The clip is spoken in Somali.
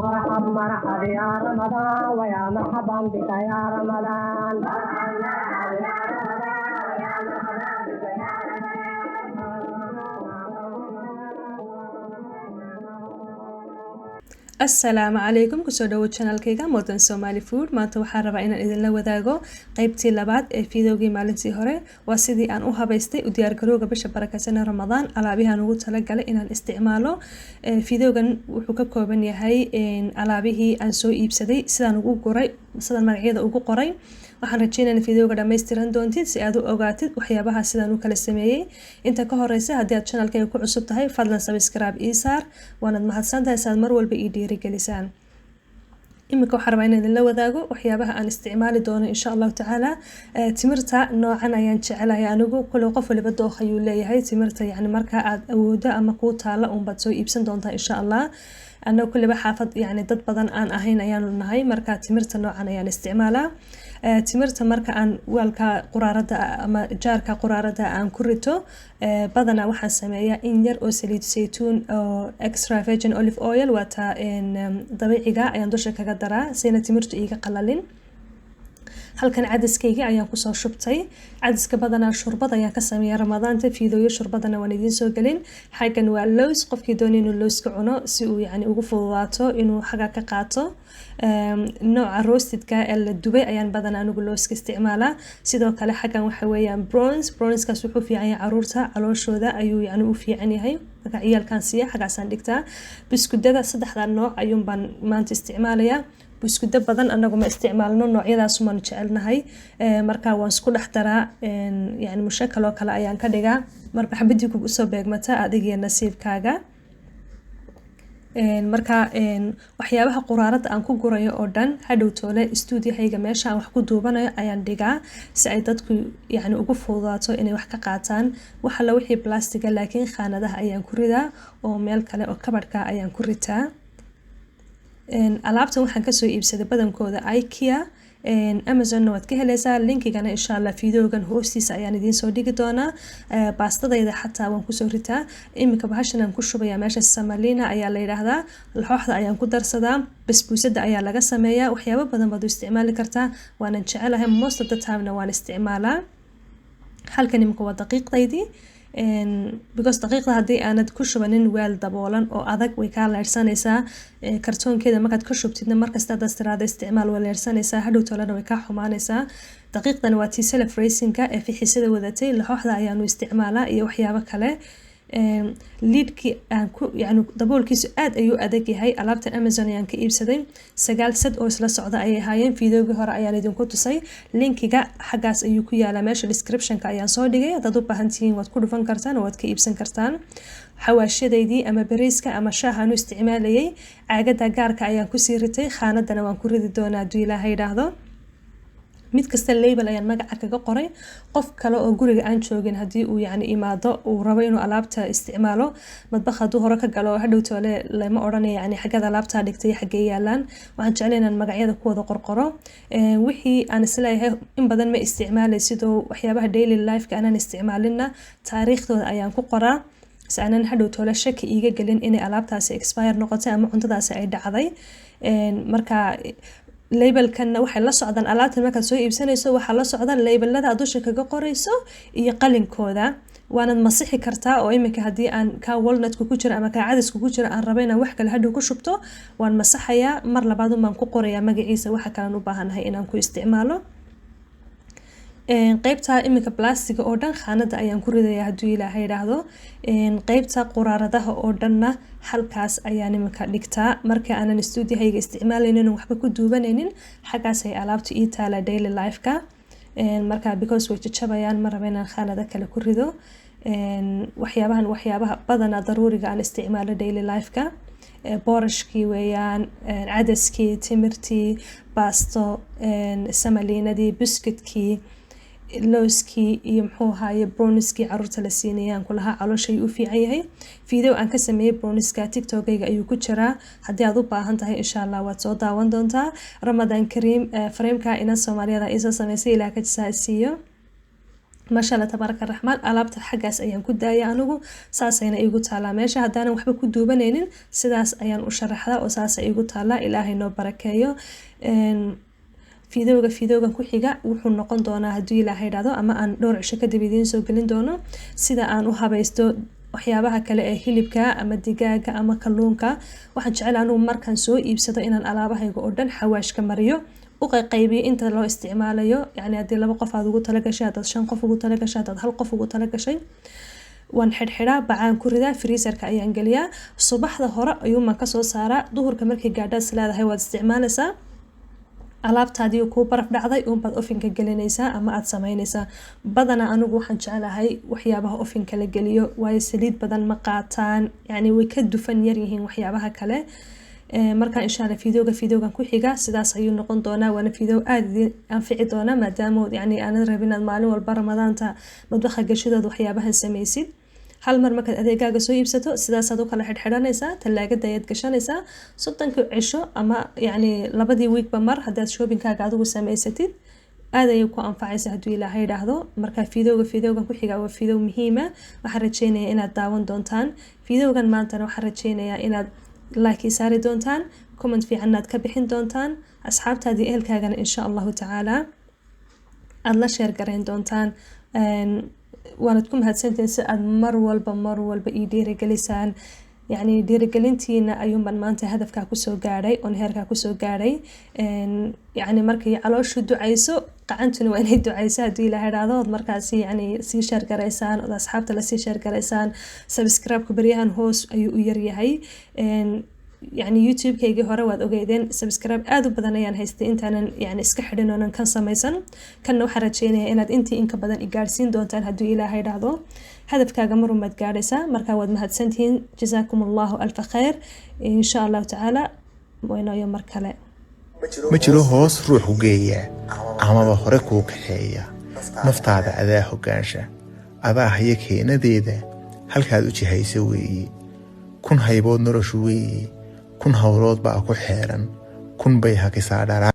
مرحب مرحب يا رمضان، ويا مرحبا بك يا رمضان. مرحب مرحب يا رمضان، ويا مرحبا بك يا رمضان. Asalaamu calaykum, kusoo dhawo channelkayga Modern Somali Food. Maanta waxaan rabaa inaan idinla wadaago qeybtii labaad ee fiidowgii maalintii hore. Waa sidii aan u habaystay u diyaargarowga bisha barakeysan ee Ramadaan, alaabihaan ugu talagalay inaan isticmaalo. Fiidowgan wuxuu ka kooban yahay alaabihii aan soo iibsaday, sidaan ugu guray, sidaan magacyada ugu qoray. Waxaan rajeynaya in fiidowga dhammaystiran doontid si aad u ogaatid waxyaabaha sidaan u kala sameeyey. Inta ka horeysa, haddii aad channelkayga ku cusub tahay, fadlan subscribe ii saar. Waanad mahadsantahay si aad mar walba ii dhiirigelisaan. Iminka waxaan rabaa inaan idinla wadaago waxyaabaha aan isticmaali doono, insha Allahu tacaala. Timirta noocan ayaan jecelahay anigu. Kule qof waliba dooq ayuu leeyahay timirta, yacni marka aad awoodo ama kuu taala unbaad soo iibsan doontaa, insha Allah. Annaga kulliba xaafad yacni dad badan aan ahayn ayaanu nahay, marka timirta noocan ayaan isticmaalaa. Timirta marka aan weelka quraarada ama jaarka quraarada aan ku rito, badanaa waxaan sameeyaa in yar oo saliid saytuun oo extra virgin olive oil, waata dabiiciga, ayaan dusha kaga daraa sayna timirtu iiga qalalin. Halkan cadaskayga ayaan kusoo shubtay. Cadaska badanaa shurbad ayaan ka sameeya Ramadaanta, fiidooyo shurbadana waan idiin soo gelin. Xaggan waa lows, qofkii doonay inuu lowska cuno si uu yacni ugu fududaato inuu xagga ka qaato. Nooca roastedka ee la dubay ayaan badanaa anigu lowska isticmaalaa. Sidoo kale xaggan waxa weeyaan prunes. Pruneskaas wuxuu fiican yahay caruurta, calooshooda ayuu yacni u fiican yahay, marka ciyaalkan siiya xaggaasaan dhigtaa. Buskudada saddexda nooc ayuun baan maanta isticmaalayaa. Buskudo badan anagu ma isticmaalno, noocyadaas umaanu jecelnahay. Marka waan isku dhex daraa, yani mushakaloo kale ayaan ka dhigaa. Marba xabadii kugu soo beegmata adigiyo nasiibkaaga. Marka waxyaabaha quraarada aan ku gurayo oo dhan hadhow toole stuudiohayga meesha aan wax ku duubanayo ayaan dhigaa si ay dadku yacni ugu fududaato inay wax ka qaataan. Wax alla wixii blastiga laakiin khaanadaha ayaan ku ridaa oo meel kale oo kabadhka ayaan ku ritaa. Alaabtan waxaan kasoo iibsaday badankooda IKEA, Amazonna waad ka heleysaa. Linkigana, insha Allah, fiidoogan hoostiisa ayaan idiin soo dhigi doonaa. Baastadayda xataa waan kusoo ritaa. Iminka bahashan aan ku shubayaa meesha semolina ayaa la yidhaahdaa. Laxooxda ayaan ku darsadaa, basbuusada ayaa laga sameeyaa, waxyaabo badan baad u isticmaali kartaa. Waanan jecelahay, most of the timena waan isticmaalaa. Halkan iminka waa daqiiqdaydii, because daqiiqda haddii aanad ku shubanin weel daboolan oo adag, way kaa leersanaysaa. Kartoonkeeda markaad ka shubtidna, markasta haddaad tiraahdo isticmaal, way leersanaysaa, hadhow tolena way kaa xumaanaysaa. Daqiiqdani waa tii self raisingka ee fixisada wadatay. Laxooxda ayaanu isticmaalaa iyo waxyaabo kale. Lidkii aan ku yani daboolkiisu aad ayuu adag yahay. Alaabtan Amazon ayaan ka iibsaday, 9 sad oo isla socda ayay ahaayeen. Fiidoogii hore ayaan idinku tusay, linkiga xaggaas ayuu ku yaalaa, meesha descriptionka ayaan soo dhigay. Haddaad u baahan tihiin, waad ku dhufan kartaan oo waad ka iibsan kartaan. Xawaashadaydii ama bariiska ama shaahaan u isticmaalayay caagada gaarka ayaan kusii ritay, khaanadana waan ku ridi doonaa hadduu Ilaaha yidhaahdo. Mid kasta label ayaan magaca kaga qoray. Qof kale oo guriga aan joogin haddii uu yacni imaado, uu rabo inuu alaabta isticmaalo, madbax hadduu hore ka galo, hadhow toole lama odhanaya yacni xaggeed alaabtaa dhigtay, xaggee yaalaan. Waxaan jeclay inaan magacyada ku wada qorqoro. Wixii aan isleeyahay in badan ma isticmaalay, sidoo waxyaabaha daily lifeka aanan isticmaalinna, taariikhdooda ayaan ku qoraa si aanan hadhow toole shaki iiga gelin inay alaabtaasi expire noqotay ama cuntadaasi ay dhacday. Marka labelkanna waxay la socdaan alaabtan markaad soo iibsanayso, waxaa la socda labelada aad dusha kaga qorayso iyo qalinkooda, waanad masixi kartaa. Oo iminka haddii aan kaa walnutku ku jiro ama kaa cadasku ku jiro aan rabo inaan wax kale hadhow ku shubto, waan masaxayaa, mar labaad un baan ku qorayaa magaciisa waxa kalean u baahanahay inaan ku isticmaalo. Qeybta iminka blastiga oo dhan khaanada ayaan ku ridayaa hadduu Ilaahay yidhaahdo. Qeybta quraaradaha oo dhanna halkaas ayaan iminka dhigtaa. Marka aanan stuudiohayga isticmaalaynin, waxba ku duubanaynin, xaggaas ay alaabta ii taala daily lifeka. Marka because way jajabayaan, ma raba inaan khaanado kale ku rido. Waxyaabahan, waxyaabaha badanaa daruuriga aan isticmaalo daily lifeka, boorashkii weeyaan, cadaskii, timirtii, baasto, samalinadii, buskudkii, lowskii iyo muxuu ahaaye pruneski caruurta la siinayaan kulahaa, caloosha ayuu u fiican yahay. Video aan ka sameeyey pruneska TikTokayga ayuu ku jiraa. Haddii aad u baahan tahay, insha Allah waad soo daawan doontaa. Ramadan kariim. Frameka inan Soomaaliyada iisoo sameysay, Ilaah ka jisaa siiyo. Maasha Allah, tabaaraka raxmaan. Alaabta xaggaas ayaan ku daaya anigu, saasayna iigu taalaa meesha. Haddaanan waxba ku duubanaynin, sidaas ayaan u sharaxdaa oo saasa iigu taalaa. Ilaahay noo barakeeyo. Fiidowga fiidowgan ku xiga wuxuu noqon doonaa, hadduu Ilaahay dhahdo, ama aan dhowr cisho kadib idiin soo gelin doono, sida aan u habaysto waxyaabaha kale ee hilibka ama digaaga ama kalluunka. Waxaan jecel anugu markaan soo iibsado inaan alaabahayga oo dhan xawaashka mariyo, u qaybiyo inta loo isticmaalayo. Yacni haddii laba qof aad ugu talagashay, haddaad shan qof ugu talagashay, haddaad hal qof ugu talagashay, waan xidhxidhaa, bacaan ku ridaa, freezerka ayaan geliyaa. Subaxda hore ayuumaan kasoo saaraa. Duhurka markay gaadhaad is leedahay waad isticmaalaysaa, alaabtaadii kuu baraf dhacday uunbaad ovenka gelinaysaa ama aad sameynaysaa. Badanaa anigu waxaan jeclahay waxyaabaha ovenka la geliyo, waayo saliid badan ma qaataan, yacni way ka dufan yaryihiin waxyaabaha kale. Marka insha Allah fiidowga fiidowgan ku xiga sidaas ayuu noqon doonaa, waana fiidow aada idin anfici doona, maadaama yacni aanad rabin inaad maalin walba Ramadaanta madbaxa gashidood waxyaabahan samaysid. Hal mar markaad adeegaaga soo iibsato, sidaasaad u kala xidhxidhanaysaa, talaagada ayaad gashanaysaa 30-kii cisho ama yacni labadii weekba mar haddaad shoppingkaaga adigu samaysatid, aad ayay ku anfacaysa, hadduu Ilaahay idhaahdo. Marka fiidowga fiidowgan ku xiga waa fiidow muhiima. Waxaan rajeynayaa inaad daawan doontaan fiidowgan maantana. Waxaan rajeynayaa inaad like ii saari doontaan, comment fiicanna aad ka bixin doontaan, asxaabtaadii ehelkaagana insha Allahu tacaala aada la share garayn doontaan. Waanad ku mahadsantihiin si aad mar walba mar walba ii dhiirigelisaan. Yacni dhiirigelintiina ayuunbaan maanta hadafkaa kusoo gaadhay oon heerkaa kusoo gaadhay. Yacni markay calooshu ducayso, qacantuna waa inay ducayso, haddii Ilaahay idhaahdo. Ood markaasi yacni sii share garaysaan, ood asxaabta lasii share garaysaan. Subscribe-ka baryahan hoos ayuu u yaryahay. Yacni YouTube-kaygii hore waad ogeydeen, subscribe aada u badan ayaan haystay intaanan yani iska xidhin oonan kan samaysan. Kanna waxaan rajeynayaa inaad intii inka badan i gaadhsiin doontaan, hadduu Ilaahay dhahdo. Hadafkaaga marumaad gaadhaysaa. Marka waad mahadsantihiin. Jazaakum Allahu alfa khayr. Insha Allahu tacaala waynayo mar kale. Ma jiro hoos ruux ku geeya amaba hore kuu kaxeeya. Naftaada adaa hoggaansha, adaa haya keenadeeda, halkaad u jihaysa weeye. Kun haybood noloshu weeye, kun howlood baa ku xeeran, kun bay hakisaa dharaa.